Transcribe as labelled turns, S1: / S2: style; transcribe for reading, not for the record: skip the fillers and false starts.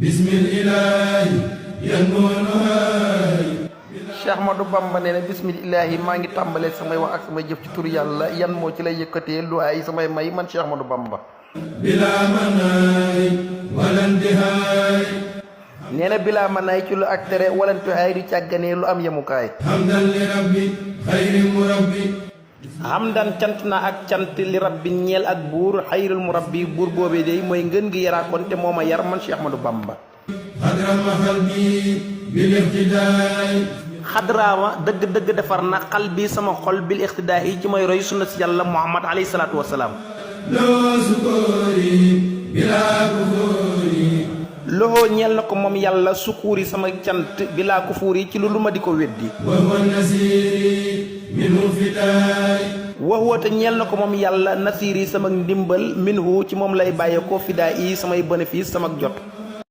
S1: bismillahi
S2: Cheikh Ahmadou Bamba nee na bismillahi maa ngi tàmbalee samay wax ak samay jëf ci tur yàlla yan moo ci lay yëkkatee lu ay samay may man Cheikh Ahmadou Bamba
S1: bila manaay walantihaay
S2: nee na bilaa manaay ci lu ak tere walantihaay du càgganee lu am yemukaay
S1: hamdan li rabbi xayri murabbi
S2: hamdan cant na ak cant li rabbi ñeel ak buur xayrul murabbi buur boobee day mooy ngën gi yaraakoon te moo ma yar man Cheikh Ahmadou Bamba
S1: xadrama xalbi bil iqtidaay
S2: xadraama dëgg-dëgg defar na xal bi sama xol bil iqtidaa yi ci may roy sunna si yàlla Muhammad alayhi salaatu wasalaam
S1: loo sukóori bilaa kufóori
S2: loxo ñeel na ko moom yàlla sukuuri sama cant bilaa kufuuri ci lu ma di ko weddi
S1: wa huwa nasiiri minhu fidaay
S2: waxuwa te ñeel na ko moom yàlla nasiiri sama ndimbal minhu ci moom lay bàyyeekoo fidaa yi samay bénéfice sama jot